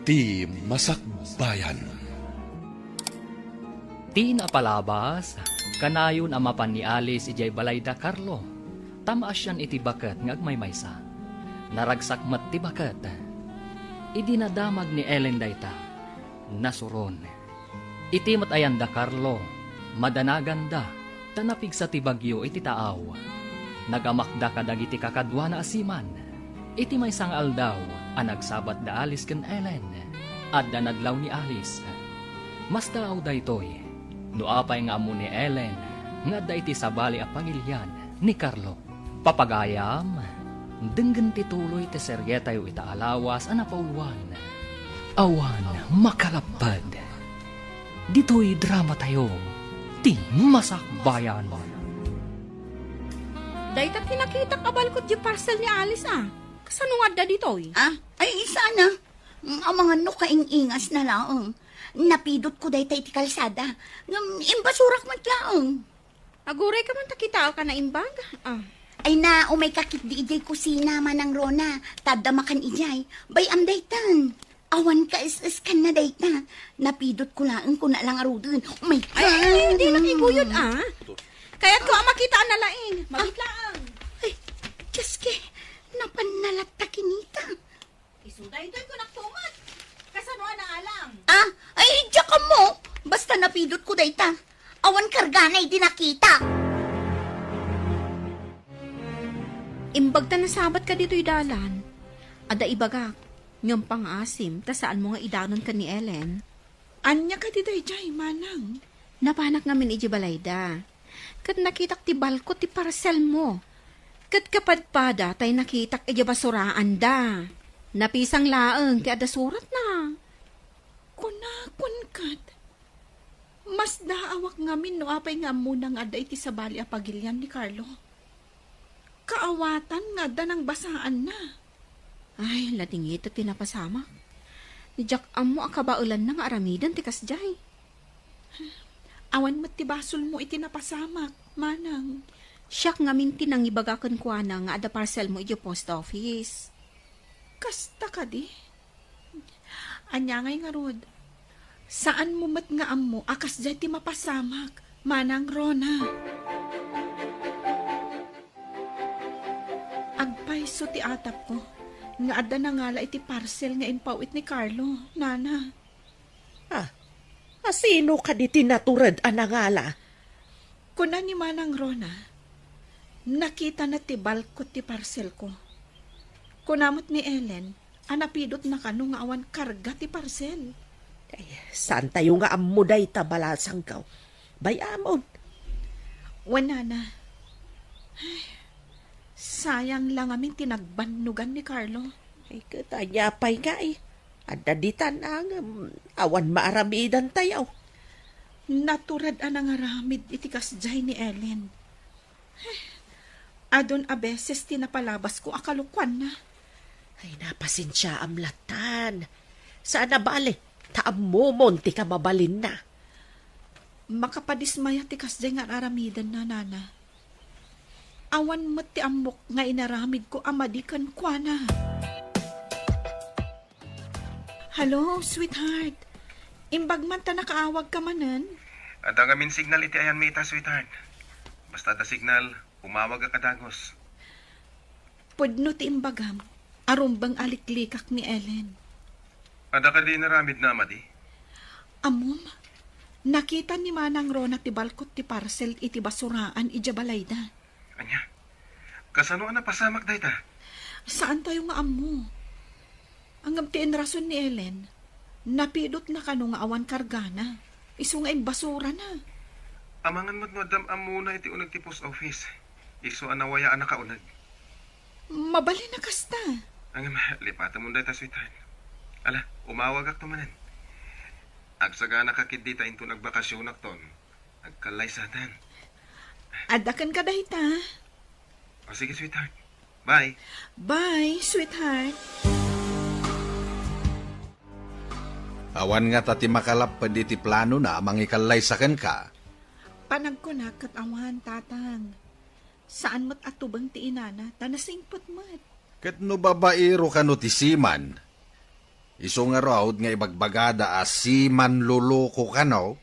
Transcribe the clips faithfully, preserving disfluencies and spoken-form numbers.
Ti Masakbayan. Ti napalabas, kanayon a mapan ni Alice idiay balay da Carlo. Ta maasian iti baket nga agmaymaysa. Naragsak met ti baket. Idi nadamag ni Ellen dayta, nasuron. Iti met ayan da Carlo, madanaganda, ta napigsa ti bagyo iti taaw. Nagamakda kadagiti kakaduana a seaman. Iti maysa nga aldaw a nagsabat da Alice ken Ellen, adda nadlaw ni Alice. Masdaaw daytoy, no apay nga ammo ni Ellen nga adda iti sabali a pagilian ni Carlo. Papagayam, denggen ti tuloy ti serietayo ita a lawas a napauluan. Awan makalapped. Ditoy dramatayo, ti Masakbayan. Dayta ti nakitak a balkot di parcel ni Alice, a. Kasano nga adda ditoy? Ah, ay, sana. Mm, amangan no kaing-ingas na laeng. Napidot ko dayta iti kalsada. Ngem, imbasurak met laeng. Aguray ka man ta kitaak a naimbag. Ah. Ay na, umay ka ketdi idiay kusina, Manang Rona. Ta adda makan idiay. Bay-am daytan. Awan ka es-eskan na dayta. Napidot ko laeng kuna lang aruden. Oh my God! Ay, ay, ay, di nakiguyod, ah. Kayat ko a makita na laing. Mabit laeng. Ay, Diyos ke, napan na latta kinita. Isu daytoy kunak tumet. Kasano a naalang? Ah, ay, diak ammo. Basta napidot ko dayta. Awan kargana idi nakita. Imbag ta nasabat ka ditoy dalan. Adda ibagak, ngem pangaasim ta saanmo nga idanon ken ni Ellen. Ania kadi daydiay, manang? Napanak ngamin idiay balayda. Ket nakitak ti balkot ti parselmo. Ket kapadpada tay nakitak idiay basuraanda. Napisang laeng ti adda suratna. Kunakon ket, masdaawak ngamin no apay nga ammona nga adda iti sabali a pagilian ni Carlo. Kaawatan nga adda nangbasaanna. Ay, ladingit ti napasamak. Diak ammo a kabaelanna nga aramiden ti kasdiay. Awan met ti basolmo iti napasamak, manang. Siak ngamin ti nangibaga kenkuana nga adda parselmo idiay post office. Kasta kadi? Ania ngay ngarud? Saanmo met nga ammo a kasdiay ti mapasamak, Manang Rona. Agpayso ti atapko nga adda nangala iti parcel nga impaw-it ni Carlo, nana. Ah, asino kadi ti natured a nangala? Kuna ni Manang Rona, nakitana ti balkot ti parcelko. Kuna met ni Ellen, a napidotna kano nga awan karga ti parcel. Ay, saantayo nga ammo dayta, balasangko. Bay-amon. Wen, nana. Ay, sayang la ngamin ti nagbannogan ni Carlo. Ay, ket ania pay ngay? Adda ditan a ngem awan maaramidantayo. Natured a nangaramid iti kasdiay ni Ellen. Adun a beses ti napalabasko a kalokuanna. Ay, napasensiaam lattan. Saan a bale, ta ammomon ti kamabalinna. Makapadismaya ti kasdiay nga ar-aramidenna, nana. Awan met ti ammok nga inaramidko a madi kenkuana. Hello, sweetheart. Imbag man ta nakaawagka manen? Adda ngamin signal iti ayanmi ita, sweetheart. Basta adda signal, umawagak a dagus. Pudno ti imbagam, a rumbeng a liklikak ni Ellen. Adda kadi inaramidna a madi? Ammom, nakita ni Manang Rona ti balkot ti parcel iti basuraan idiay balayda. Ania? Kasano a napasamak dayta? Saantayo nga ammo. Ngem ti inrason ni Ellen, napidotna kano nga awan kargana, isu nga imbasurana. Amangan met no adda ammona iti uneg ti post office, isu a nawayaan a kauneg. Mabalin a kasta. Ngem, lipatemon dayta, sweetheart. Ala, umawagakto manen. Agsaganaka ketdi ta inton agbakasionakton, agkallaysatan. Adda kenka dayta. O, sige, sweetheart. Bye. Bye, sweetheart. Awan ngata ti makalapped iti planona a mangikallaysa kenka. Panagkunak ket awan, tatang. Saan met a tubeng ti inana, ta nasingpet met. Ket no babaero kano ti seaman, Isu ngarud nga ibagbagada a simanluluko kano?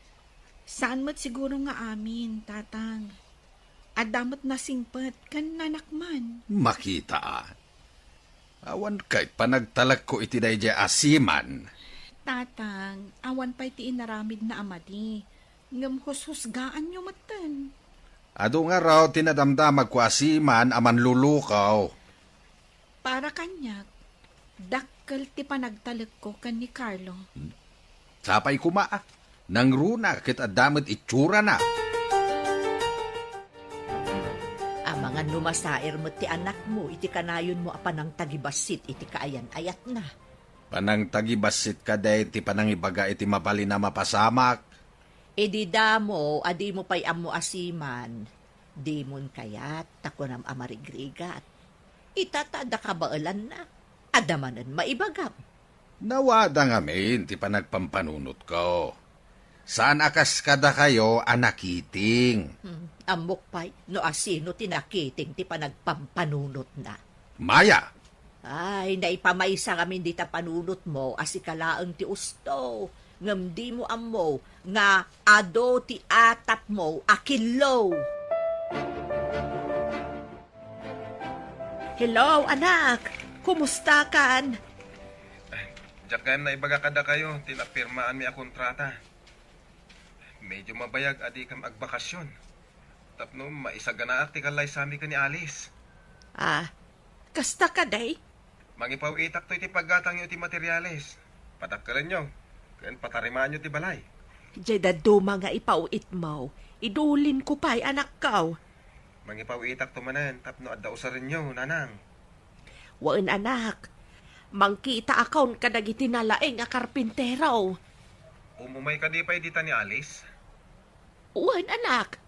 Saan met siguro nga amin, Tatang. Adda met nasingpet ken nanakman. Makita a. Awan kay panagtalekko iti daydiay a siman. Tatang, awan pay ti inaramidna a madi, ngem hushusgaanyo metten. Adu ngarud ti nadamdamagko a siman a manlulukaw. Para kaniak, dakkel ti panagtalekko ken ni Carlo. Hmm. Sapay koma, a. Nangruna ket adda met itsurana. Amangan no masair met ti anakmo iti kanayonmo a panangtagibassit iti kaayan-ayatna. Panangtagibassit kadi ti panangibaga iti mabalin a mapasamak? Idi damo a dimo pay ammo a siman, dimon kayat ta kunam a marigrigat. Ita ta adda kabaelanna, adda manen maibagam. Nawada ngamin ti panagpampanunotko. Saan a kas kadakayo a nakiting. Hmm, ammok pay no asino ti nakiting ti panagpampanunotna. Maya! Ay, naipamaysa ngamin dita panunotmo a sika laeng ti usto, ngem dimo ammo nga adu ti atapmo a killo. Hello, anak! Kumustakan? Diak gayam naibaga kadakayo ti napirmaanmi a kontrata. Medyo mabayag a dikam agbakasyon. Tapno maisaganaak ti kallaysami ken ni Alice. Ah, kasta kadi? Mangipaw-itakto iti paggatangyo iti materiales. Padakkelenyo, ken patarimaanyo ti balay. Diay dadduma nga ipaw-itmo, idulinko pay, anakko. Mangipaw-itakto manen tapno adda usarenyo, nanang. Wen, anak. Mangkitaakon kadagiti nalaing a karpintero. Umumay kadi pay dita ni Alice? Wen, anak.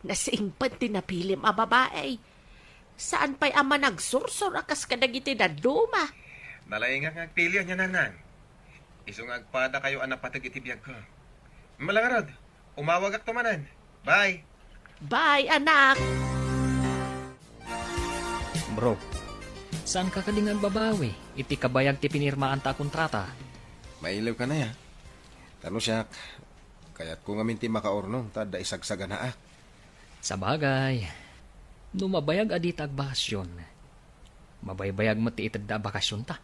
Nasingpet ti napilim a babai. Saan pay a managsursor a kas kadagiti dadduma. Nalaingak nga agpili ania, nanang. Isu nga agpadakayo a napateg iti biagko. Mala ngarud, umawagakto manen. Bye. Bye, anak. Bro, saanka kadi nga agbabawi iti kabayag ti pinirmaanta a kontrata? Mailiwka aya. Ta no siak, kayatko ngamin ti makaurnong ta adda isagsaganaak. Sabagay, no mabayag a dita agbakasyon, mabaybayag met ti itedda a bakasyonta.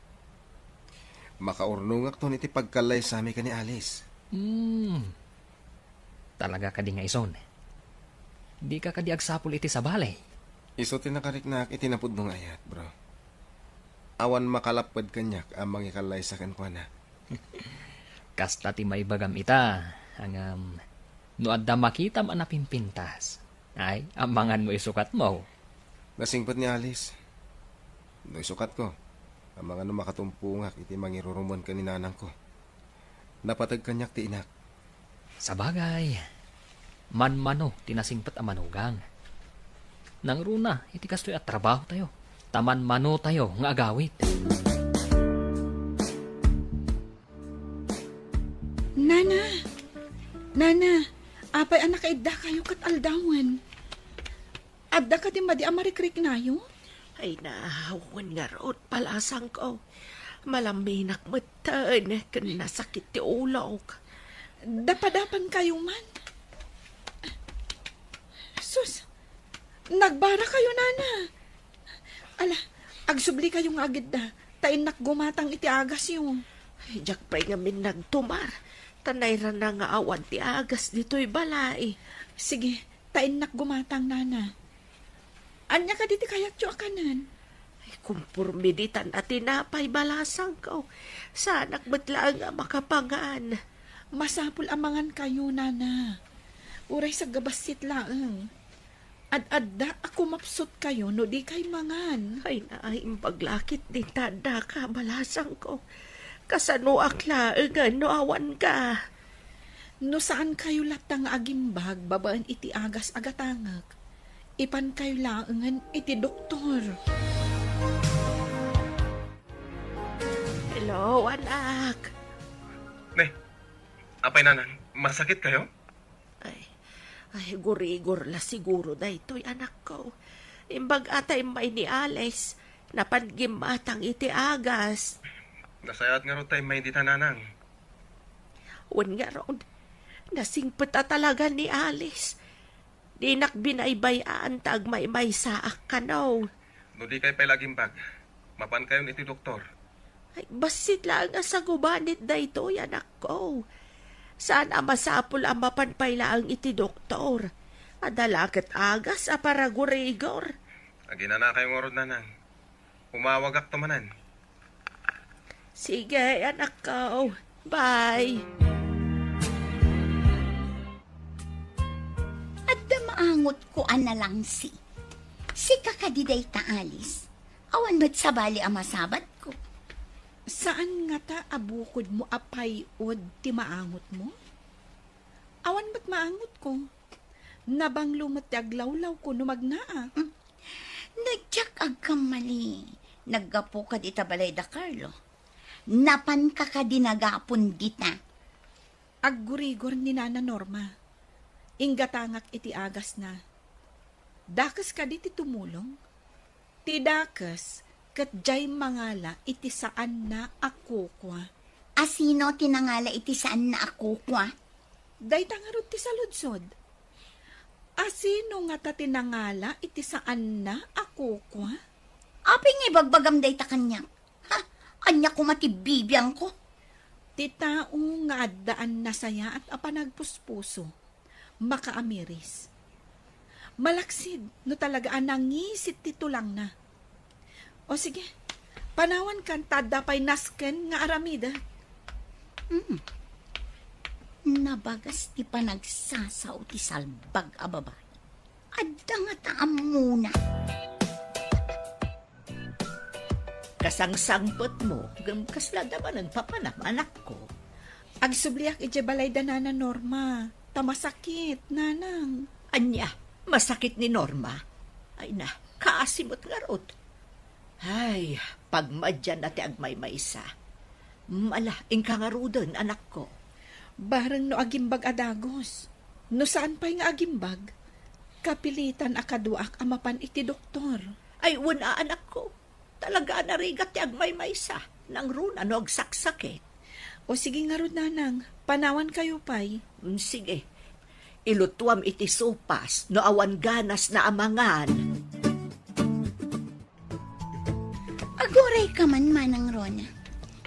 Makaurnongakton iti pagkallaysami ken ni Alice. Hmm. Talaga kadi nga ison? Dika kadi agsapul iti sabali? Isu ti nakariknaak iti napudno nga ayat, bro. Awan makalapped kaniak a mangikallaysa kenkuana. Kasta ti maibagam ita, ngem no adda makitam a napimpintas, ay, amangan no isukatmo. Nasingpet ni Alice. No isukatko, amangan no makatumpongak iti mangirurumuen ken ni nanangko. Napateg kaniak ti inak. Sabagay, manmano ti nasingpet a manugang. Nangruna iti kastoy a trabahotayo, ta manmanotayo nga agawid. Nana! Nana! Apay a nakaiddakayo ket aldawen? Adda kadi madi a marikriknayo? Ay, naawan ngarud, balasangko. Malaminak metten ken nasakit ti ulok. Dapadapankayo man? Sus, nagbarakayo, nana. Ala, agsublikayo nga agidda, ta innak gumatang iti agasyo. Ay, diak pay ngamin nagtumar, ta nairana nga awan ti agas ditoy balay. Sige, ta innak gumatang, nana. Ania kadi ti kayatyo a kanen? Ay, kumporme ditan a tinapay, balasangko. Saanak met laeng a makapangan. Masapul a mangankayo, nana. Uray sagbassit laeng. Ad-adda a kumapsutkayo no dikay mangan. Ay, naimbag la ketdi ta addaka, balasangko. Kasanoak laengen no awanka? No saankayo latta nga agimbag babaen iti agas a gatangek, ipankayo laengen iti doktor. Hello, anak. Ne, apay, nanang, masakitkayo? Ay, ay, gurigor la siguro daytoy, anakko. Imbag a ta immay ni Alice, napan gimmatang iti agas. Nasayaat ngarud ta immay dita, Nanang. Wen ngarud, nasingpet a talaga ni Alice. Dinak binaybay-an ta agmaymaysaak kano. No dikay pay la agimbag, mapankayon iti doktor. Ay, bassit laeng a sangubanit daytoy, anakko. Saan a masapul a mapan pay laeng iti doktor. Adda la ket agas a paragurigor. Aginanakayo ngarud, Nanang. Umawagakto manen. Sige, anakko. Bye. Adda maangotko a nalangsi. Sika kadi dayta, Alice. Awan met sabali a masabatko. Saan ngata a bukodmo a pay-od ti maangotmo? Awan met maangotko. Nabanglo met ti aglawlawko no magnaak. Hmm. No diak agkammali, naggapuka dita balay da Carlo. Napanka kadi nagapon dita? Aggurigor ni Nana Norma. Inggatangak iti agasna. Dakes kadi ti tumulong? Ti dakes ket diay mangala iti saanna a kukua. A sino ti nangala iti saanna a kukua? Dayta ngarud ti saludsod. A sino ngata ti nangala iti saanna a kukua? Apay nga ibagbagam dayta kaniak? Ha? Ania koma ti bibiangko? Ti tao nga addaan nasayaat a panagpuspuso, makaamiris. Malaksid no talaga a nangisit ti tulangna. O sige, panawankan ta adda pay nasken nga aramidek. Hmm. Nabagas ti panagsasao ti salbag a babai. Adda ngata ammona. Kasangsangpetmo, ngem kasla adda manen papanam, anakko. Agsubliak idiay balay da Nana Norma, ta masakit, Nanang. Ania, masakit ni Norma? Ay na, kaasi met ngarud. Ay, pagmadianna ti agmaymaysa. Mala, inka ngaruden, anakko. Bareng no agimbag a dagus. No saan pay nga agimbag, kapilitan a kaduaak a mapan iti doktor. Ay, wen a, anakko. Talaga a narigat ti agmaymaysa. Nangruna no agsaksakit. O sige ngarud, Nanang, panawankayo pay. Mm, sige. Ilutuam iti sopas no awan ganasna a mangan. Agurayka man, Manang Rona.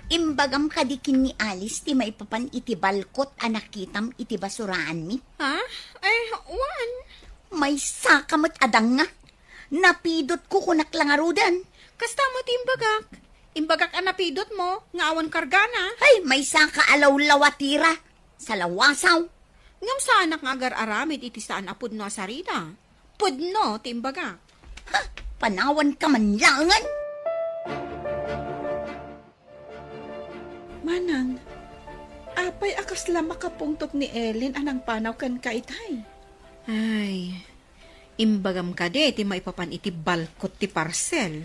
Imbagam kadi ken ni Alice ti maipapan iti balkot a nakitam iti basuraanmi? Ha? Ay, wen. Maysaka met a danga. Napidotko, kunak la ngaruden. Kasta met ti imbagak. Imbagak a napidotmo nga awan kargana. Ay, maysaka a lawlawatira. Salawasaw. Ngem saanak nga agar-aramid iti saan a pudno a sarita. Pudno ti imbagak. Ha? Panawanka man laengen. Manang, apay a kasla makapungtot ni Ellen a nangpanaw kenka itay? Ay, imbagam kadi ti maipapan iti balkot ti parsel?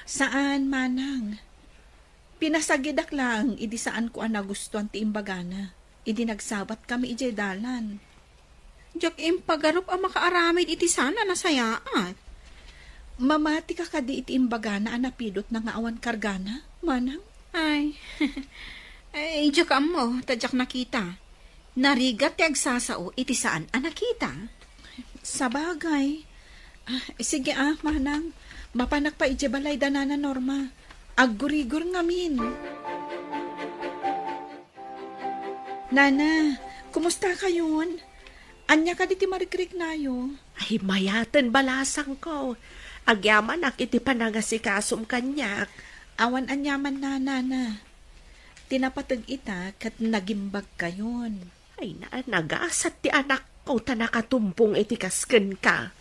Saan, Manang. Pinasagidak laeng idi saanko a nagustuan ti imbagana idi nagsabatkami idiay dalan. Diak impagarup a makaaramid iti saan a nasayaat. Mamatika kadi iti imbagana a napidotna nga awan kargana, Manang? Ay, ay, diak ammo, ta diak nakita. Narigat ti agsasao iti saan a nakita. Sabagay. Ah, sige, ah, Manang. Mapanak pay idiay balay da Nana Norma. Aggurigor ngamin. Nana, kumusta kayon? Ania kadi ti marikriknayo? Ay, mayaten, balasangko. Agyamanak iti panangasikasom kaniak. Awan aniaman, Nana. Ti napateg ita ket nagimbagkayon. Ay, na, nagasat ti anakko ta nakatumpong iti kas kenka.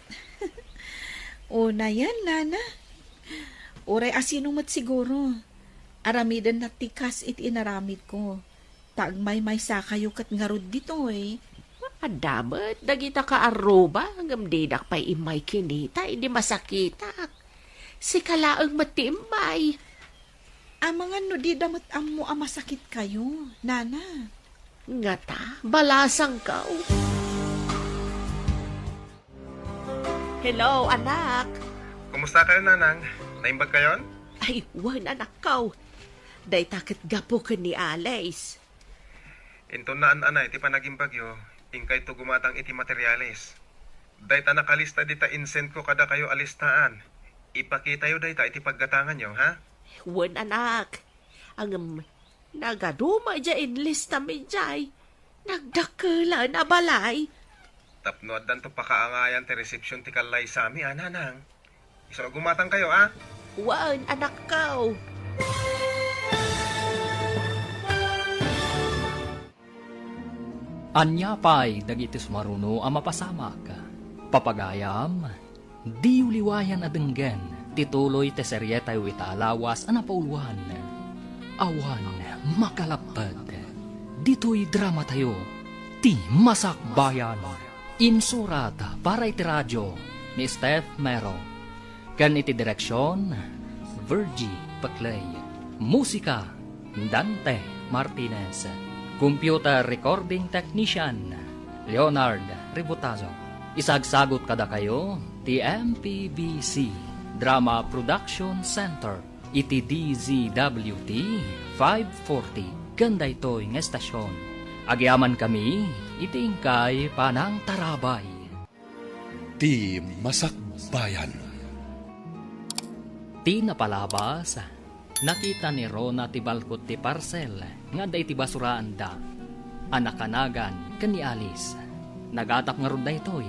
Unayen, Nana. Uray asino met siguro. Aramidenna ti kas iti inaramidko. Ta agmaymaysakayo ket ngarud ditoy. Adda met dagita kaarruba, ngem didak pay immay kinita idi masakitak. Sika laeng met ti immay. Amangan no dida met ammo a masakitkayo, Nana. Ngata, balasangko. Hello, anak. Kumusta kayo, Nanang? Naimbag kayon? Ay, wen, anakko. Dayta ket gapu ken ni Alice. Inton naan-anay ti panagimbagyo, inkayto gumatang iti materialis. Dayta nakalista dita insendko kadakayo a listaan. Ipakitayo dayta iti paggatanganyo, ha? Wen, anak. Ngem, nagaduma diay inlistam idiay. Nagdakkelan a balay. Tapno addanto pakaangayan ti resepsion ti kallaysami, a, nanang. Isu a gumatangkayo, a? Wen, anakko. Ania pay dagiti sumaruno a mapasamak? Papagayam, diyo liwayan a denggen ti tuloy ti serietayo ita a lawas a napauluan, Awan Makalapped. Ditoy dramatayo, Ti Masakbayan. Insurat para iti radio ni Steph Mero. Ken iti direksion, Virgie Paclay. Musika, Dante Martinez. Computer recording technician, Leonard Ributazo. Isagsagut kadakayo ti M P B C Drama Production Center iti D Z W T five forty ken daytoy nga estasion. Agyamankami iti inkay panangtarabay. Ti Masakbayan. Ti napalabas, nakita ni Rona ti balkot ti parsel nga adda iti basuraanda a nakanagan ken ni Alice. Nagatap ngarud daytoy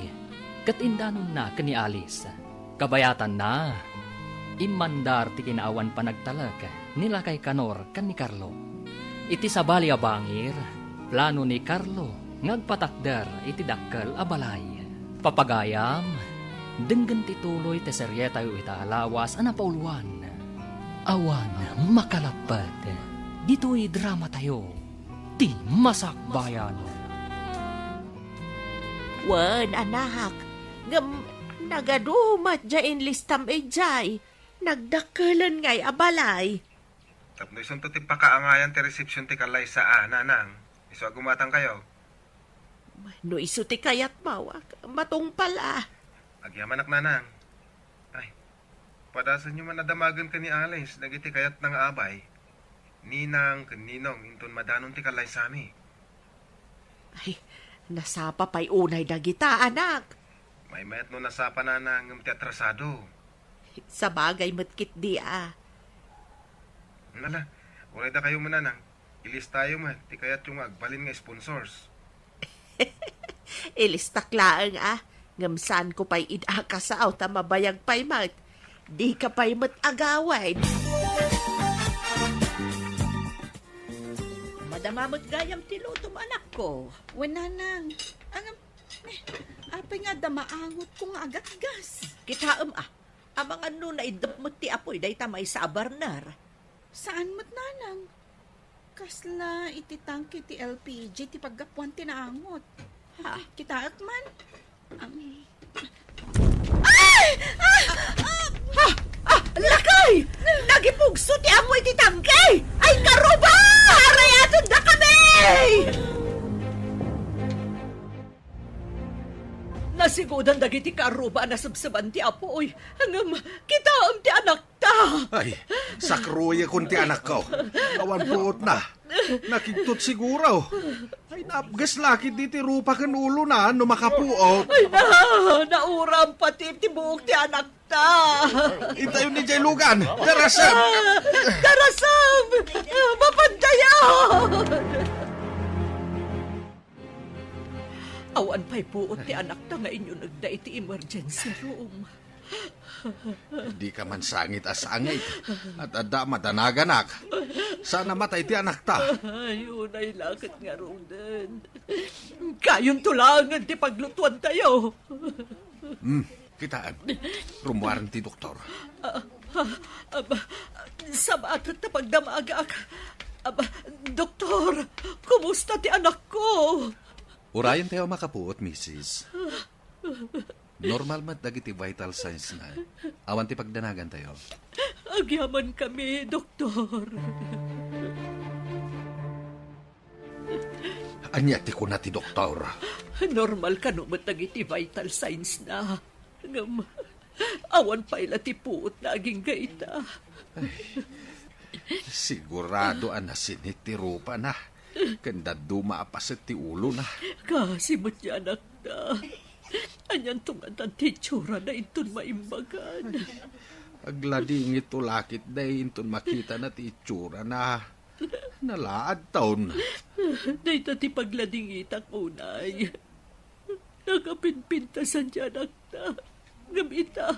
ket indanonna ken ni Alice. Kabayatanna, immandar ti kinaawan panagtalek ni Lakay Kanor ken ni Carlo. Iti sabali a bangir, plano ni Carlo nga agpatakder iti dakkel a balay. Papagayam, denggen ti tuloy ti serietayo ita a lawas a napauluan, Awan Makalapped. Ditoy dramatayo, Ti Masakbayan. Wen, anak, ngem nagadumat diay inlistam idiay. Nagdakkelen ngay a balay. Tapno isunto ti pakaangayan ti resepsion ti kallaysa, a, nanang. Isu a gumatangkayo. No isu ti kayatmo, ak-, matungpal, a. Agyamanak, nanang. Ay, padasenyo man a damagen ken ni Alice dagiti kayatna nga abay, ninang ken ninong, inton madanon ti kallaysami. Ay, nasapa pay unay dagita, anak. Maymayat no nasapa, nanang, ngem ti atrasado. Sabagay met ketdi, a. Ala, uray dakayo met, nanang. Ilistayo met ti kayatyo nga agbalin nga sponsors. Ilistak laeng, a. Ngem saanko pay id-akasaw ta mabayag pay met. Dika pay met agawid. Madama met gayam ti lutom, anakko. Wen, nanang. Ngem, eh, apay nga adda maangotko nga agatgas? Kitaem, a. Amangan no naiddep met ti apuy dayta maysa a burner. Saan met, nanang? Kasla iti tangke ti L P G ti paggapuan ti naangot. Ha? Kitaek man? Ang... Ay! Ah! Ah! Ah! Ah! Lakay! Nagipugso ti amo iti tangke! Ay, karuba! Arayatendak kami! Nasigudan dagiti karuba a nasebseban ti apuy. Ngem, kitaem ti anakta. Ay, sakruyekon ti anakko. Awan puotna. Nakigtot siguro. Ay, naapges la ketdi ti rupa ken ulona no makapuot. Ay, na, nauram pati ti buok ti anakta. Intayon idiay lugan. Darasem! Ah, darasem! Ah, mapantayan! Awan pay puot ti anakta nga inyunegda iti emergency room. Dika man sangit a sangit. At adda madanaganak. Saan a matay ti anakta? Ay, unay la ket ngaruden. Kayonto laengen ti paglutuantayo. Hmm. Kitaem, rummuaren ti doktor. Ah, ah, aba, sabaket ta pagdamagak. Aba, doktor, kumusta ti anakko? Urayentayo a makapuot, misis. Normal met dagiti vital signs na. Awan ti pagdanagantayo. Agyamankami, doktor. Ania ti kuna ti doktor? Normal kano met dagiti vital signs na. Ngem, awan pay la ti puot na agingga ita. Ay, Sigurado a nasinit ti rupana, ken dadduma a paset ti ulona. Kaasi met ti anakta. Anianto ngata ti itsurana inton maimbagan? Agladingitto la ketdi inton makitana ti itsurana. Nalaadton. Dayta ti pagladingitak unay. Nakapinpintasan ti anakta. Ngem ita,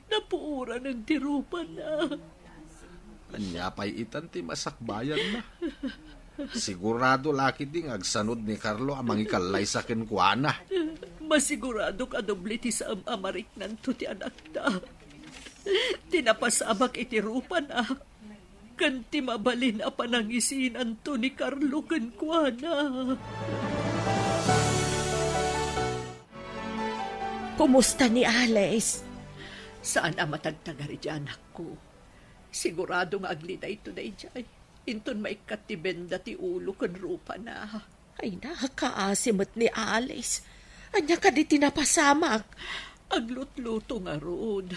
napuoranen ti rupana. Ania pay itan ti masakbayanna? Sigurado la ketdi nga agsanod ni Carlo a mangikallaysa kenkuana. Masiguradok a doble ti saem a mariknanto ti anakta. Ti napasamak iti rupana, ken ti mabalin a panangisinanto ni Carlo kenkuana. Kumusta ni Alice? Saan a matagtagari ti anakko. Sigurado nga aglidayto daydiay. Inton maikkat ti benda ti ulo ken rupana. Ay, nakakaasi met ni Alice. Ania kadi ti napasamak? Aglutluto ngarud.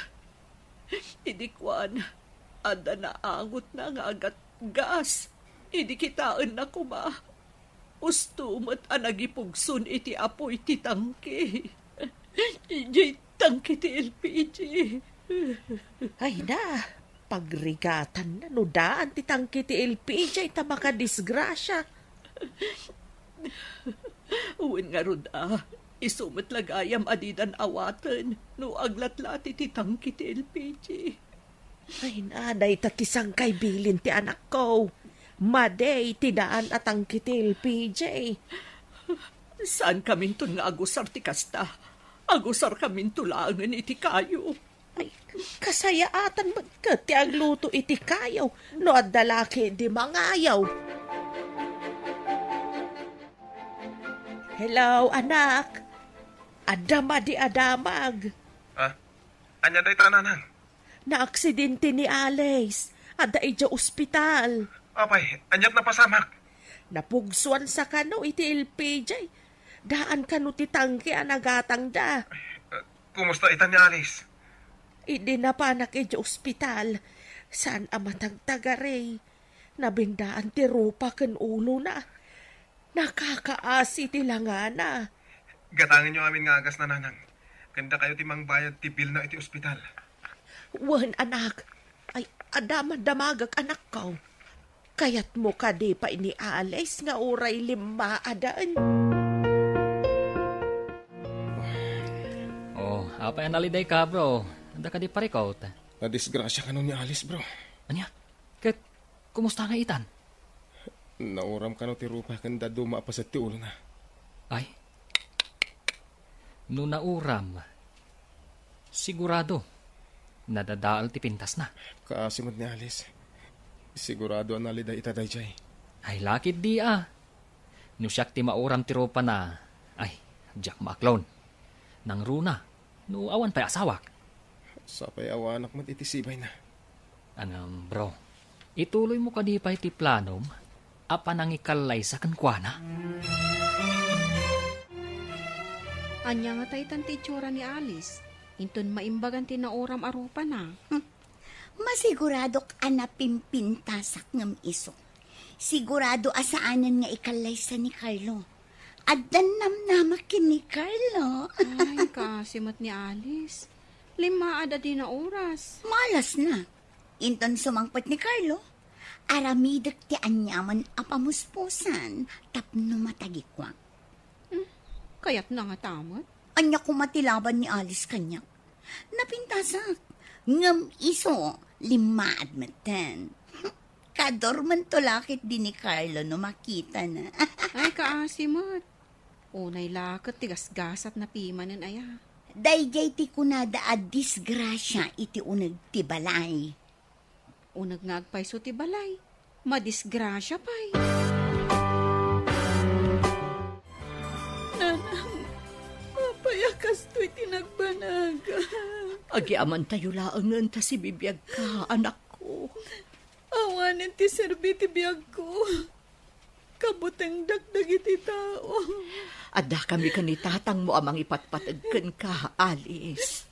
Idi kuan, adda naangotna nga agatgas. Idi kitaenna koma, usto met a nagipugson iti apuy ti tangke. Idiay tangke ti L P G. Ay na, pagrigatanna no daan ti tangke ti L P G ta makadisgrasia. Wen ngarud a, isu met la gayam a didan awaten no aglatlati ti tangke ti L P G. Ay na, dayta ti sangkay bilin ti anakko. Madi ti daan a tangke ti L P G. Saan kaminton nga agusar ti kasta. Agusar kaminto laengen iti kayo. Ay, kasayaatan met ket ti agluto iti kayo no adda la ketdi mangayo. Hello, anak. Adda madi a damag. Ah, ania dayta, nanang? Naaksidente ni Alice. Adda idiay ospital. Apay, aniat napasamak? Napugsuan sa kano iti L P G. Daan kano ti tangke a nagatangda. Eh, kumusta ita ni Alice? Idi napanak idiay ospital, saan a matagtagari. Nabendaan ti rupa ken ulona. Nakakaasi ti langana. Gatangenyo amin nga agasna, nanang. Ken dakayo ti mangbayad ti bilna iti ospital. Wen, anak. Ay, adda man damagak, anakko. Kayatmo kadi pay ni Alice nga uray limmaaden? Oh, apay a nalidayka, bro? Adda kadi parikut? Nadisgrasia kano ni Alice, bro. Ania? Ket kumusta nga itan? Nauram kano ti rupa ken dadduma a paset ti ulona. Ay, no nauram, sigurado, nadadael ti pintasna. Kaasi met ni Alice. Sigurado a naliday ita daydiay. Ay, lakit di a. No siak ti mauram ti rupana, ay, diak maaklon. Nangruna, no awan pay asawak. Sapay awanak met iti sibayna. Ngem, bro, ituloymo kadi pay ti planom a panangikallaysa kenkuana? Ania ngata itan ti itsura ni Alice inton maimbagan ti nauram a rupana? Hmm. Masiguradok a napimpintasak ngem isu. Sigurado a saanen nga ikallaysa ni Carlo. Addan namnamak ken ni Carlo. Ay, kaasi met ni Alice. Limmaad a di nauras. Malasna. Inton sumangpet ni Carlo, aramidek ti aniaman a pamuspusan tapno matagikuak. Hmm, kayatna ngata met? Ania koma ti laban ni Alice kaniak? Napintasak. Ngem isu, limmaad metten. Kadurmento la ketdi ni Carlo no makitana. Ay, kaasi met. Unay la ket ti gasgasatna pimanen aya. Daydiay ti kunada a disgrasia iti uneg ti balay. Uneg nga agpayso ti balay, madisgrasia pay. Nanang, apay a kastoy ti nagbanag? Agiamantayo laengen ta sibibiagka, anakko. Awanen ti serbi ti biagko. Kabutengdak dagiti tao. Addakami ken ni tatangmo a mangipatpateg kenka, Alice.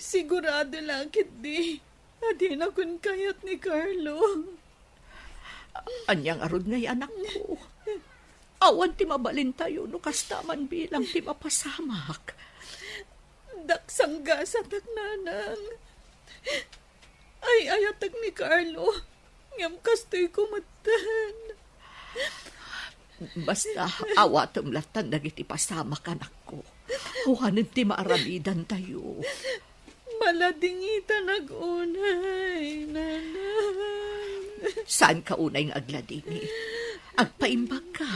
Sigurado la ketdi a dinakon kayat ni Carlo. Ania ngarud ngay, anakko? Awan ti mabalintayo no kasta man bilang ti mapasamak. Daksanggasatak, nanang. Ay-ayatek ni Carlo. Ngem kastoy ko metten. Basta, awatem lattan dagiti pasamak, anakko. Awanen ti maaramidantayo. Maladingitan unay, nanang. Saanka unay nga agladingit. Agpaimbagka,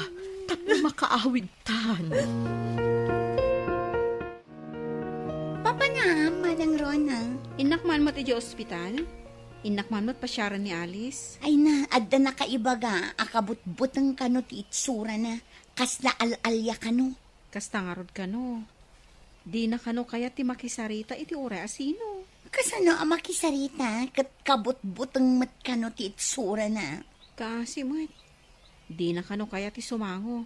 tapno makaawidtan. Papanam, Manang Rona. Innak man met idiay ospital? Innak man met pasiaren ni Alice? Ay na, adda nakaibaga a kabutbuteng kano ti itsurana. Kasla al-alia kano. Kasta ngarud kano. Dina kano kayat ti makisarita iti uray a sino? Kasano a makisarita ket kabutbuteng met kano ti itsurana? Kaasi met. Dina kano kayat ti sumango.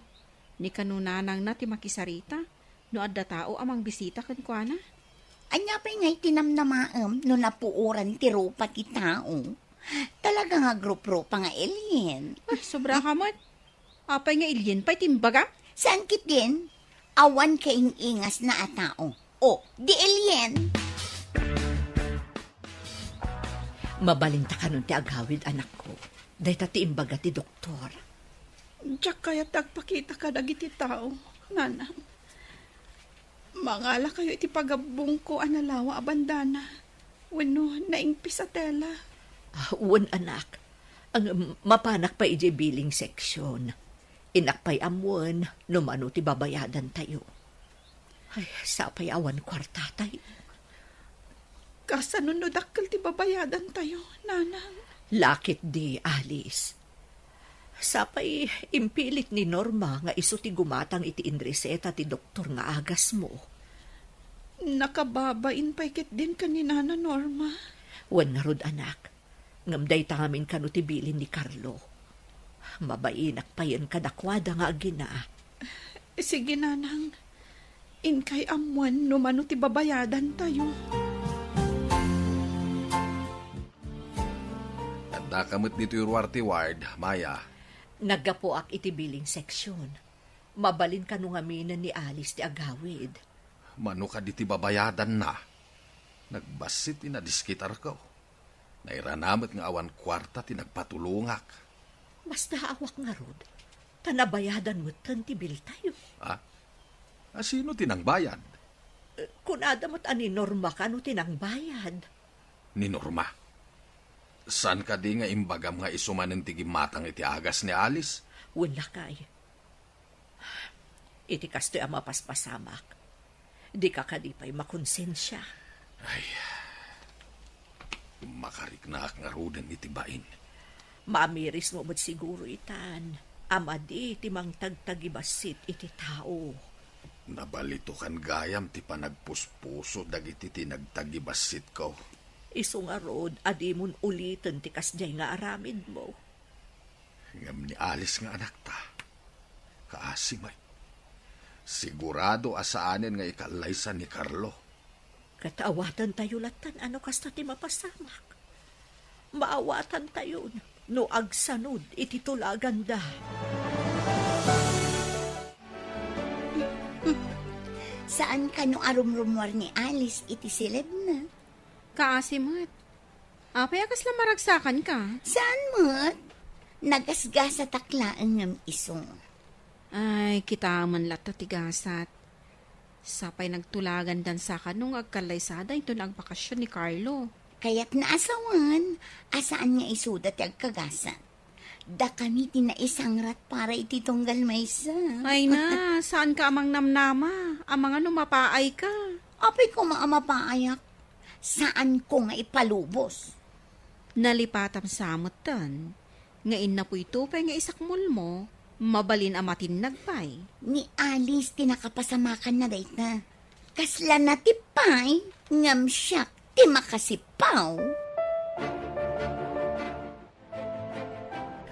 Ni kano nanangna ti makisarita no adda tao a mangbisita kenkuana? Ania pay ngay ti namnamaem no napuoran ti rupa ti tao? Talaga nga gruprupa nga alien. Ah, sobra ka met. Apay nga alien pay ti imbagam? Saan ketdin? Awan kaing-ingasna a tao. O, di alien. Mabalinta kanon ti agawid, anakko. Dayta ti imbaga ti doktor. Diak kayat ti agpakita kadagiti tao, nanang. Mangalakayo iti pagabbongko a nalawa a bandana wenno naingpis a tela. Ah, wen, anak. Ang, mapanak pay idiay billing section. Innak pay ammoen no mano ti babayadantayo. Ay, sapay awan kuartatayo. Kasano no dakkel ti babayadantayo, nanang? Lakit di, Alice. Sapay impilit ni Norma nga isu ti gumatang iti inreseta ti doktor nga agasmo. Nakababain pay ketdin ken ni Nana Norma. Wen ngarud, anak. Ngem dayta ngamin kano ti bilin ni Carlo. Mabainak payen kadakuada nga agina. Sige, nanang. Inkay ammoen no mano ti babayadantayo. Addaka met ditoy ruar ti ward, Maya. Naggapuak iti billing section. Mabalin kano ngaminen ni Alice ti agawid. Mano kadi ti babayadanna? Nagbassit ti nadiskitarko. Nairana met nga awan kuarta ti nagpatulongak. Basta awak ngarud, ta nabayadan metten ti biltayo. Ha? A, sino ti nangbayad? Eh, kunada met a ni Norma kano ti nangbayad. Ni Norma? Saan kadi nga imbagam nga isu manen ti gimmatang iti agas ni Alice? Wen, lakay. Iti kastoy a mapaspasamak, dika kadi pay makonsensia. Ay, makariknaak ngaruden iti bain. Maamirismo met siguro itan a madi ti mangtagtagibassit iti tao. Nabalitokan gayam ti panagpuspuso dagiti ti nagtagibassitko. Isu ngarud a dimon uliten ti kasdiay nga aramidmo. Ngem ni Alice nga anakta, kaasi met. Sigurado a saanen nga ikallaysa ni Carlo. Ket awatantayo lattan a no kasta ti mapasamak. Maawatantayon no agsanod iti tulaganda. Saan kano a rumrumuar ni Alice iti silebna? Kaasi met. Apay a kasla maragsakanka? Saan met? Nagasgasatak laeng ngem isu. Ay, kitaem latta ti gasat. Sapay nagtulagandan sa kano nga agkallaysada inton agbakasyon ni Carlo. Kayatna a sawen a saan nga isuda ti agkagasat. Dakami ti naisangrat para iti tunggal maysa. Ay na, saanka a mangnamnama? Amangan no mapaayka. Apay koma a mapaayak? Saanko nga ipalubos. Nalipatam sa metten nga innapoy to pay nga isakmulmo, mabalin a matinnag pay. Ni Alice ti nakapasamakanna dayta. Kasla natip pay, ngem siak ti makasipaw.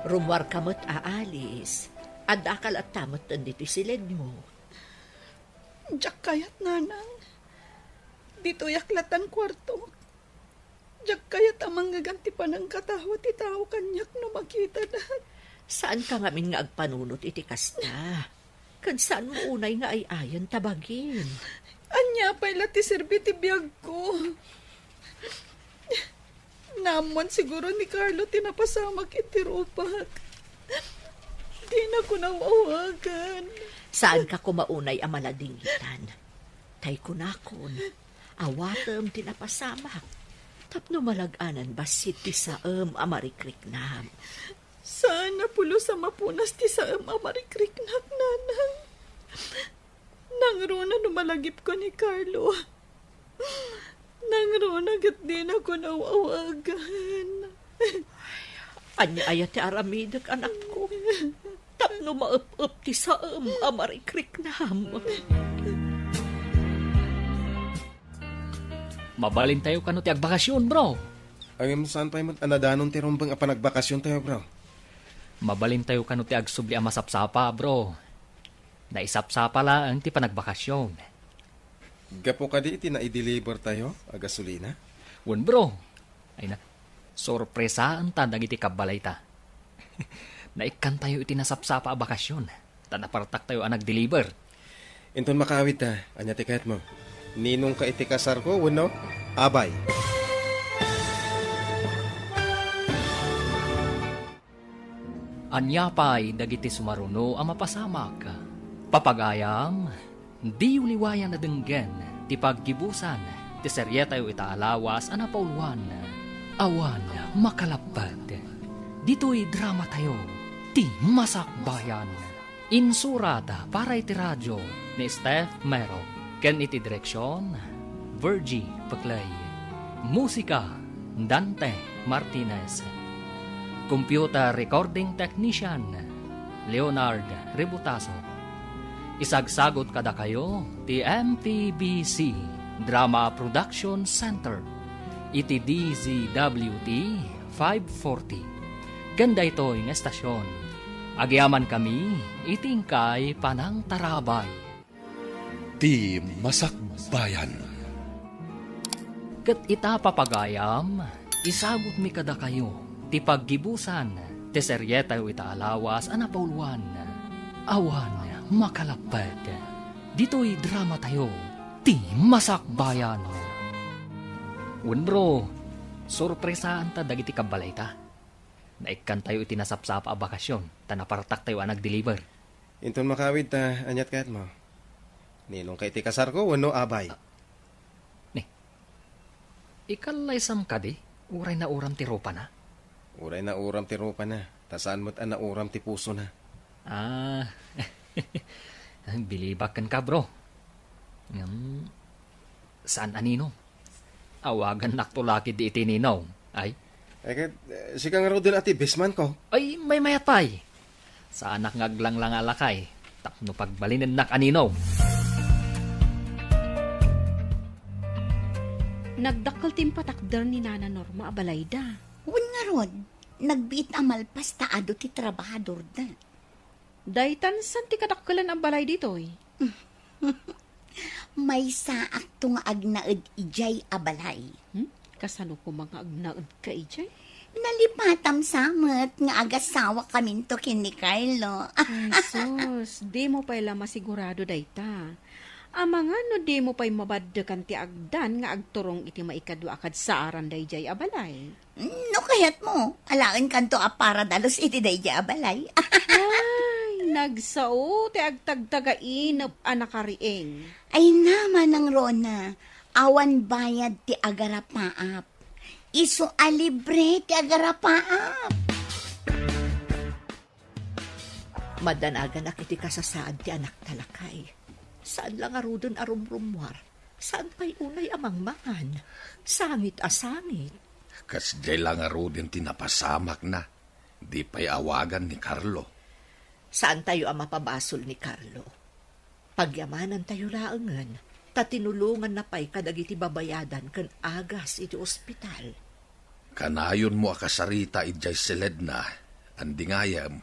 Rummuarka met a Alice. Addaka latta metten ditoy siledmo. Diak kayat, nanang. Ditoyak lattan kuartok. Diak kayat a mangngegan ti panangkatawa ti tao kaniak no makitanak. Saanka ngamin nga agpanunot iti kasta. Ken saanmo unay nga ay-ayan ta bagim. Ania pay la ti serbi ti biagko? Naammuan siguro ni Carlo ti napasamak iti rupak. Dinako naaw-awagan. Saanka koma unay a maladingitan. Tay kunakon, awatem ti napasamak. Tapno malag-anan bassit ti saem a marikriknam. Saan a pulos a mapunas ti saem a marikriknak, nanang. Nangruna no malagipko ni Carlo. Nangruna ket dinako naaw-awagan. Ania aya ti aramidek, anakko? Tapno maep-ep ti saem a marikriknam. Mabalintayo kano ti agbakasyon, bro. Ngem saan pay met a nadanon ti rumbeng a panagbakasyontayo, bro? Mabalintayo kano ti agsubli a masapsapa, bro. Naisapsapa laeng ti panagbakasyon. Gapu kadi iti naidelivertayo a gasolina? Wen, bro. Ay na, sorpresaenta dagiti kabbalayta. Naikkantayo iti nasapsapa a bakasyon, ta napartaktayo a nagdeliver. Inton makaawidta, ania ti kayatmo? Ninongka iti kasarko wenno abay? Ania pay dagiti sumaruno a mapasamak? Papagayam, diyo liwayan a denggen ti paggibusan ti serietayo ita a lawas a napauluan, Awan Makalapped. Ditoy dramatayo, ti Masakbayan. Insurat para iti radio ni Steph Mero ken iti direksion, Virgie Peclay. Musika, Dante Martinez. Computer recording technician, Leonard Rebutaso. Isagsagot kadakayo ti M P B C Drama Production Center iti D Z W T five forty. Ken daytoy nga estasyon, agyamankami iti inkay panangtarabay. Ti Masakbayan. Ket ita, papagayam, isagutmi kadakayo ti paggibusan ti serietayo ita a lawas a napauluan, Awan Makalapped. Ditoy dramatayo, ti Masakbayan. Wen, bro, sorpresaanta dagiti kabbalayta. Naikkantayo iti nasapsapa a bakasyon, ta napartaktayo a nagdeliver. Inton makaawidta, aniat kayatmo? Ninongka iti kasarko wenno abay? Ni, ikallaysam kadi? Uray nauram ti rupana? Uray nauram ti rupana, ta saan met a nauram ti pusona. Ah, bilibak kenka, bro. Ngem, saan a ninong? Awagannakto la ketdi iti ninong. Ay? Ay, ket, eh, sika ngaruden a ti best man ko. Ay, maymayat pay. Saanak nga aglanglanga a lakay tapno pagbalinennak a ninong. Nagdakkel ti impatakder ni Nana Norma a balayda. Wen ngarud, nagbiit a malpas ta adu ti trabahadorda. Daytan saan ti kadakkelan a balay ditoy? Maysaakto nga agnaed idiay a balay. Hmm? Kasano koma nga agnaedka idiay? Nalipatam sa met nga agasawakaminto ken ni Carlo. Ay, sus, dimo pay la masigurado dayta. Amangan no dimo pay mabaddekan ti agdan nga agturong iti maikadua a kadsaaran daydiay a balay. No kayatmo, alaenkanto a paradalus iti daydiay a balay. Ay, nagsao ti agtagtagainep a nakariing. Ay, naman, Nang Rona, awan bayad ti agarapaap. Isu a libre ti agarapaap. Madanaganak iti kasasaad ti anakta, lakay. Saan la ngaruden a rumrummuar. Saan pay unay a mangmangan. Sangit a sangit. Kasdiay la ngaruden ti napasamakna. Di pay awagan ni Carlo. Saantayo a mapabasol ni Carlo. Pagyamanantayo laengen, ta tinulonganna pay kadagiti babayadan ken agas iti ospital. Kanayonmo a kasarita idiay siledna, andi ngayem.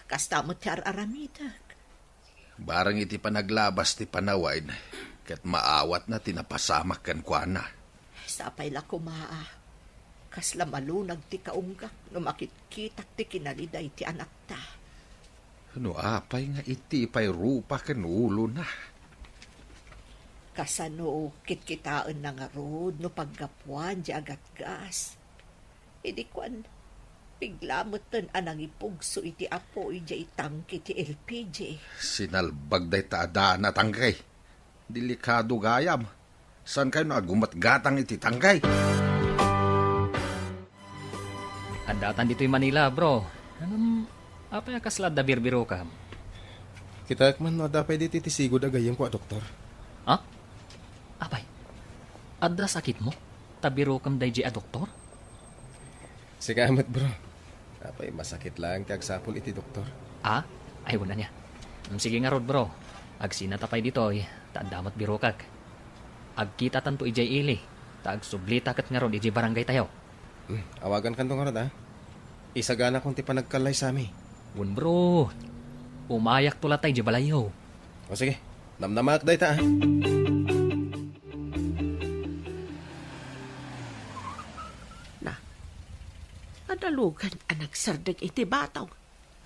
Kasta met ti ar-aramidek. Bareng iti panaglabas ti panawen, ket maawatna ti napasamak kenkuana. Sapay la koma a Kasla malunag ti kaunggak no makitkitak ti kinaliday ti anakta. No apay nga iti ipay rupa ken ulona? Kasano kitkitaenna ngarud no paggapuan diay agatgas? Idi kuan, bigla metten a nangipugso iti apoy diay tangke ti L P G. Sinalbag dayta a daan a tangke. Delikado gayam. Saan kayo no agumatgatang iti tangke? Addatan ditoy Manila, bro. Ngem, apay a kasla adda birbirokam? Kitaek man no adda pay ditoy ti sigud a gayyemko a doktor. Ha? Apay, adda sakitmo? Ta birokam daydiay a doktor? Sika met, bro. Apay, masakit laeng ti agsapul iti doktor. Ah? Ay, wen ania. Mm, sige ngarud, bro. Agsinata pay ditoy, ta adda met birokak. Agkitatanto idiay ili, ta agsublita ket ngarud idiay barangay tayo. Hmm, awagankanto ngarud, a. Isaganakon ti panagkallaysami. Wen, bro. Umayakto latay idiay balayyo. O sige, namnamaak dayta, a. Na, adalugan a nagsardeng iti batong.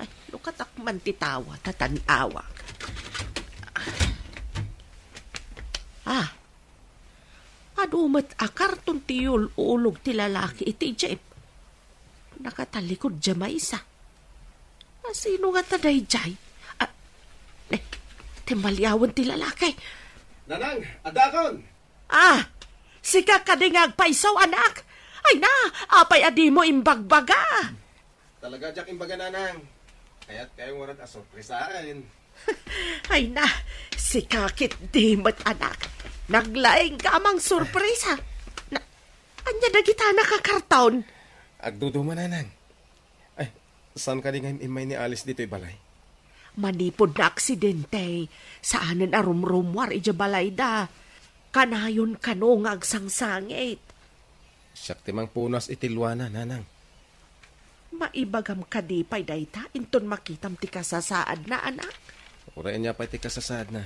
Ay, lukatak man ti tawa, ta tan-awak. Ah, adu met a karton ti yul-ulog ti lalaki iti jeep. Nakatalikod diay maysa. A, sino ngata daydiay? Ah, eh, timmaliawen ti lalaki. Nanang, addakon! Ah, sika kadi nga agpayso, anak? Ay na, apay a dimo imbagbaga? Talaga diak imbaga, Nanang. Kayat kayo ngarud a sorpresaen. Ay na, sika ketdi met, anak. Naglaing ka a mangsorpresa. Na, ania dagita a nakakarton? Agduduma, Nanang. Ay, saan kadi nga im-immay ni Alice ditoy balay? Manipud naaksidente, saanen a rumrummuar idiay balayda. Kanayon kano nga agsangsangit. Siak ti mangpunas iti luana, Nanang. Maibagam kadi pay dayta inton makitam ti kasasaadna, anak? Uray ania pay ti kasasaadna.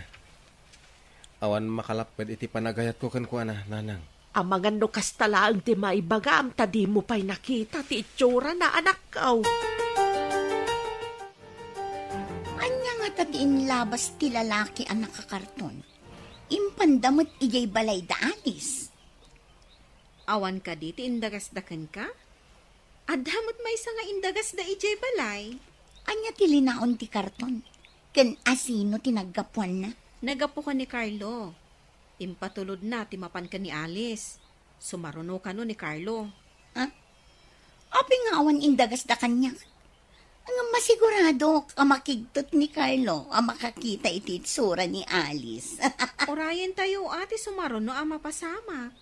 Awan makalapped iti panagayatko kenkuana, Nanang. Amangan no kasta laeng ti maibagam, ta dimo pay nakita ti itsurana, anakko. Ania ngata ti inlabas ti lalaki a nakakarton? Impanda met idiay balayda Alice. Awan kadi ti indagasda kenka? Adda met maysa nga indagasda idiay balay. Ania ti linaon ti karton? Ken asino ti naggapuanna? Naggapu ken ni Carlo. Impatulodna ti mapan ken ni Alice. Sumaruno kano ni Carlo. Ha? Apay nga awan indagasda kaniak? Ngem masiguradok a makigtot ni Carlo a makakita iti itsura ni Alice. Urayentayo a ti sumaruno a mapasamak.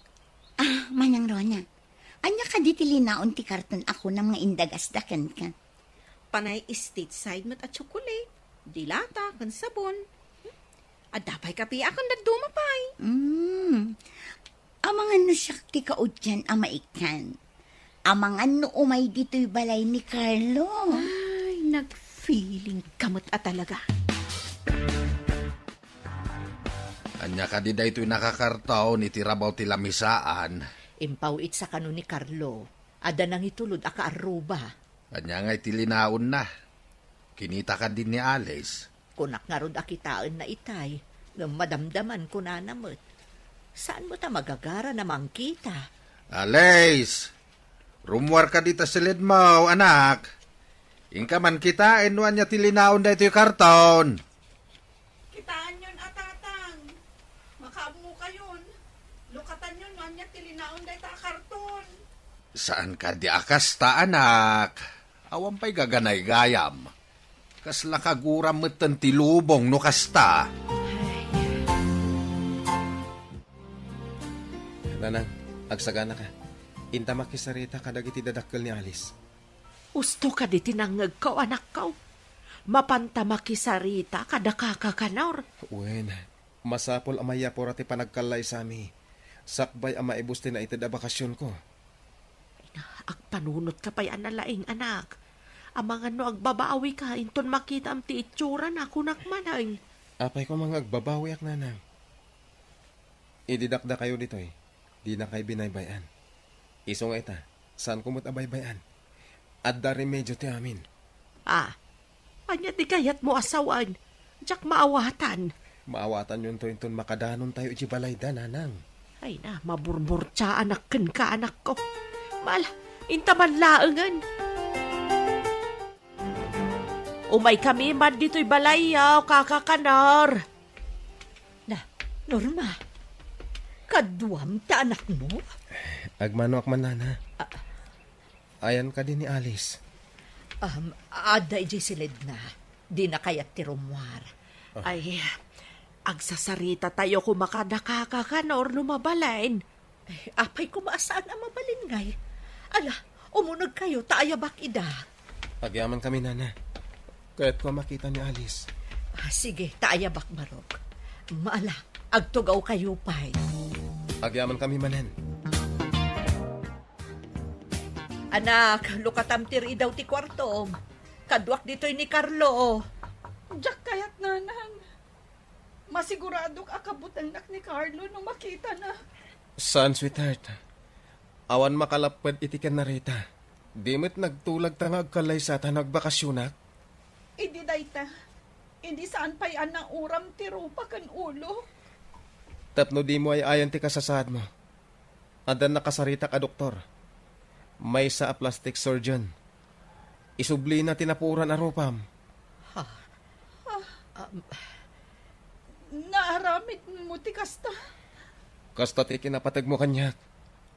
Ah, Manang Rona, ania kadi ti linaon ti karton a kunam nga indagasda kenka? Panay stateside met a tsokolate, dilata, ken sabon. Adda pay kape a ken dadduma pay. Mm. Amangan no siak ti kaudian a maikkan. Amangan no umay ditoy balay ni Carlo. Ay, nagfeeling ka met a talaga. Ania kadi daytoy nakakarton iti rabaw ti lamisaan? Impaw-itsa kano ni Carlo. Adda nangitulod a kaarruba. Ania ngay ti linaonna? Kinita kadi ni Alice? Kunak ngarud a kitaenna itay, ngem madamdaman kunana met. Saan met a magagarana mangkita? Alice! Rummuar kadi ta silidmo, anak. Inka man kitaen no ania ti linaon daytoy karton. Kitaenyon a, Tatang. Makaammokayon. Lukatanyon no ania ti linaon dayta a karton. Saan kadi a kasta, anak? Awan pay gaganaygayam. Kasla kaguram metten ti lubong no kasta. Nanang, agsaganaka. Inta makisarita kadagiti dadakkel ni Alice. Usto kadi ti nangngegko, anakko. Mapanta makisarita kada kaka Kanor. Wen, masapul a mayapura ti panagkallaysami. Sakbay a maibus ti naited a bakasionko. Agpanunotka pay a nalaing, anak. Amangan no agbabawika inton makitam ti itsurana, kunak manen. Apay koma nga agbabawiak, Nanang? Idi dakdakayo ditoy, dinakay binaybay-an. Isu nga ita, Saanko met a baybay-an. Adda remedio ti amin. Ah, ania ti kayatmo a sawen? Diak maawatan. Maawatanyonto inton makadanontayo iti balayda, nanang. Ay na, maburburtiaanak kenka, anakko. Mala, inta man laengen. Umaykami man ditoy balayyo, Kaka Kanor. Na, Norma, kaduam ti anakmo? Agmanoak man, nana. Ah. Ayan kadi ni Alice? Um, adda idiay silidna. Dina kayat ti rummuar. Ah. Ay, agsasarita tayo koma kada Kaka Kanor no mabalin. Ay, apay koma a saan a mabalin ngay? Ala, umuneg kayo ta ayabak ida. Agyamankami, nana. Kayatko a makita ni Alice. Ah, sige, ta ayabak, Barok. Mala, agtugaw kayo pay. Agyamankami manen. Anak, lukatam ti ridaw ti kuartom. Kaduak ditoy ni Carlo. Diak kayat, nanang. Masiguradok a kabutengnak ni Carlo no makitana. Saan, sweetheart. Awan makalapped iti ken ni Rita. Di met nagtulagta nga agkallaysa ta nagbakasionak. Idi dayta, idi saan pay a nauram ti rupa ken ulo. Tapno dimo ay-ayan ti kasasaadmo. Adda nakasaritak a doktor. Maysa a plastic surgeon. Isublina ti napuoran a rupam. Ha? Ah, naaramidmo ti kasta? Kasta ti kinapategmo kaniak.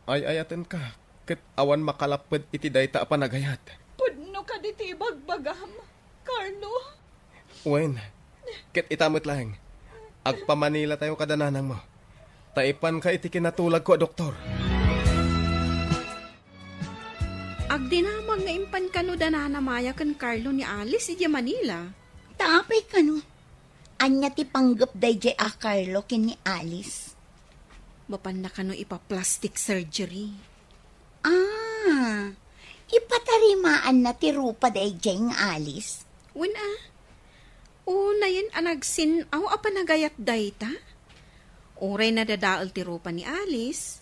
Ay-ayatenka, ket awan makalapped iti dayta a panagayat. Pudno kadi ti ibagbagam, Carlo? Wen, ket ita met laeng, agpamanila tayo kada nanangmo. Ta ipanka iti kinatulagko a doktor. Agdinamag nga impan kano da Nana Maya ken Carlo ni Alice idiay Manila. Ta apay kano? Ania ti panggep daydiay a Carlo ken ni Alice? Mapanna kano ipa-plastic surgery. Ah, ipatarimaanna ti rupa daydiay nga Alice? Wen a. Unayen a nagsin-aw a panagayat dayta. Uray nadadael ti rupa ni Alice,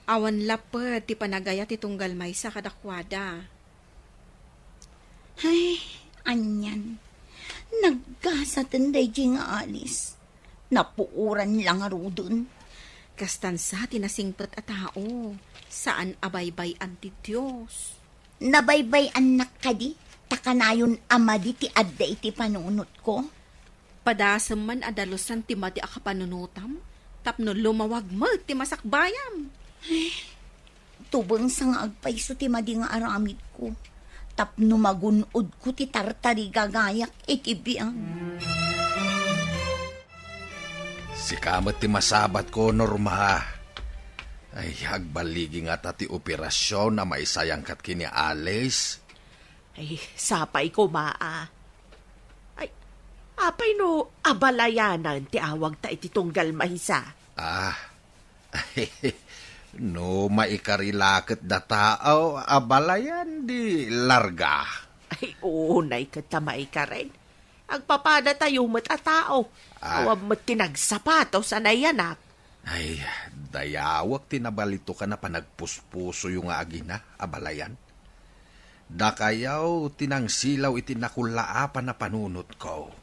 awan lapped ti panagayat ti tunggal maysa kadakuada. Ay, anian. Naggasaten daydiay nga Alice. Napuoran la ngaruden. Kastan sa ti nasingpet a tao, saan a baybay-an ti Dios. Nabaybay-annak kadi, ta kanayon a madi ti adda iti panunotko? Padasem man a dalusan ti madi a kapanunotam, tapno lumawag met ti masakbayam. Tubeng sa nga agpayso ti madi nga aramidko, tapno magun-odko ti tartarigagayak iti biag. Sika met ti masabatko, Norma. Ay, agbaligi ngata ti operasion a maisayangkat ken ni Alice. Ay, sapay koma a. Ay, apay no abalayanan ti awagta iti tunggal maysa? Ah, no maikari la ket dataw, abalayan di larga. Ay, unay ket ta maikaren. Agpapadatayo met a tao. Ah. Awan met ti nagsapatos a nayanak. Ay, dayawek ti nabalitokan a panagpuspusoyo nga agina, abalayan. Dakayaw ti nangsilaw iti nakullaapan a panunotko.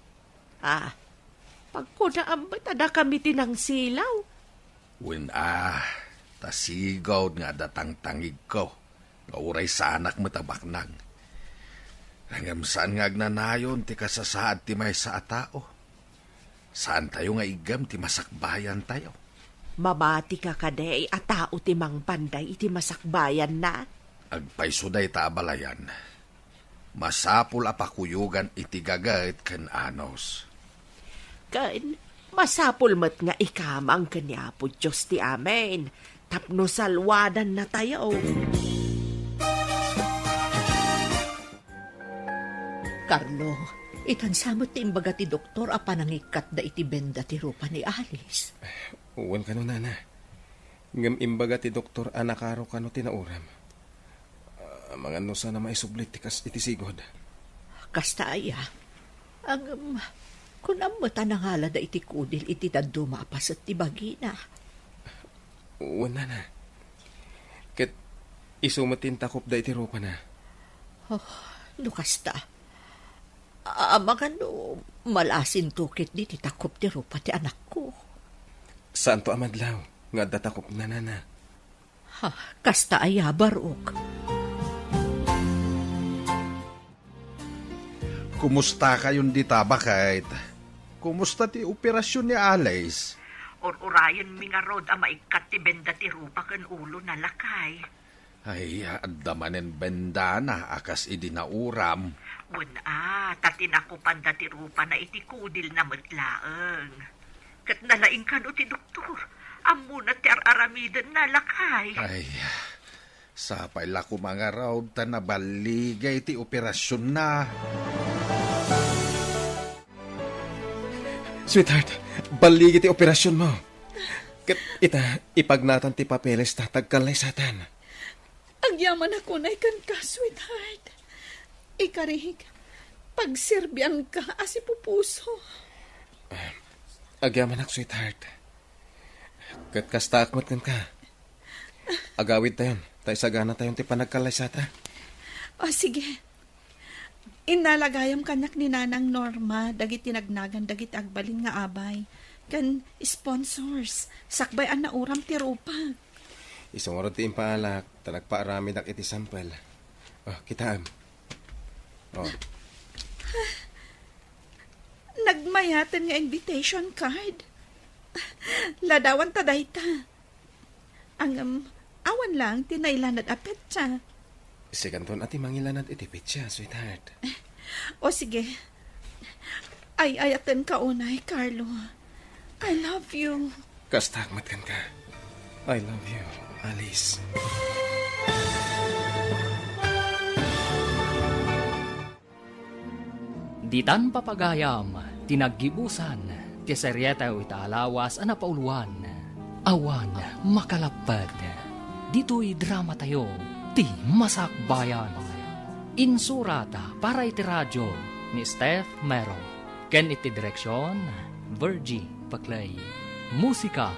Ah, pagkunaam met a dakami ti nangsilaw? Wen a, ta sigud nga adda tangtangigko nga uray saanak met a baknang. Ngem saan nga agnanayon ti kasasaad ti maysa a tao. Saantayo nga iggem ti masakbayantayo. Mamatika kadi a tao ti mangpanday iti masakbayanna? Agpayso dayta, abalayan. Masapul a pakuyogan iti gaget ken anus. Ken masapul met nga ikamang ken ni Apo Dios ti amin tapno salwadannatayo. Carlo, itan sa met ti imbaga ti doktor a panangikkatda iti benda ti rupa ni Alice? Wen kano, nana. Ngem imbaga ti doktor a nakaro kano ti nauram. Ah, amangan no saan a maisubli ti kas iti sigud. Kasta aya. Ngem, kunam met a nangalada iti kudil iti dadduma a paset ti bagina. Wen, nana. Ket Isu met ti intakopda iti rupana. Oh, no kasta, amangan no malasinto ketdi ti takop ti rupa ti anakko. Saanto a madlaw nga adda takopna, nana. Ha, kasta aya, Barok? Kumustakayon dita, baket? Kumusta ti operasion ni Alice? Ur-urayenmi ngarud a maikkat ti benda ti rupa ken ulona, lakay. Ay, adda manen bendana a kas idi nauram. Wen a, ta tinakopanda ti rupana iti kudilna met laeng. Ket nalaing kano ti doktor. Ammona ti ar-aramidenna, lakay. Ay, sapay la koma ngarud ta naballigay ti operasionna. Sweetheart, balligi ti operasionmo. Ket ita, ipagnatan ti papelesta ta agkallaysatan. Agyamanak unay kenka, sweetheart. Ikarik, pagserbianka a sipupuso. Agyamanak, sweetheart. Ket kastaak met kenka. Agawidtayon, ta isaganatayon ti panagkallaysata. O, sige. Innala gayam kaniak ni Nanang Norma dagiti nagnagan dagiti agbalin nga abay ken sponsors sakbay a nauram ti rupa. Isu ngarud ti impaalak ta nagpaaramidak iti sampel. Oh, kitaem. Oh. Nagmayaten nga invitation card. Ladawanta dayta. Ngem, awan lang ti nailanad a petsa. Sikanton a ti mangilanad iti petsa, sweetheart. O sige. Ay-ayatenka unay, Carlo. I love you. Kastaak met kenka. I love you, Alice. Ditan papagayam ti naggibusan ti serietew ita a lawas a napauluan, Awan Makalapped. Ditoy dramatayo ti Masakbayan. Insurat para iti radio ni Steph Mero ken iti direksion, Virgie Paclay. Musika,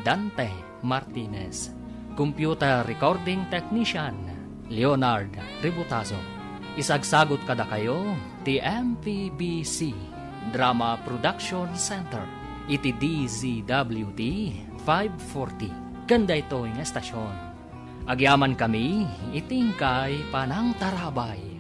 Dante Martinez. Computer recording technician, Leonard Ributazo. Isagsagut kadakayo ti M P B C Drama Production Center iti D Z W T five forty ken daytoy nga estasion. Agyamankami iti inkay panangtarabay.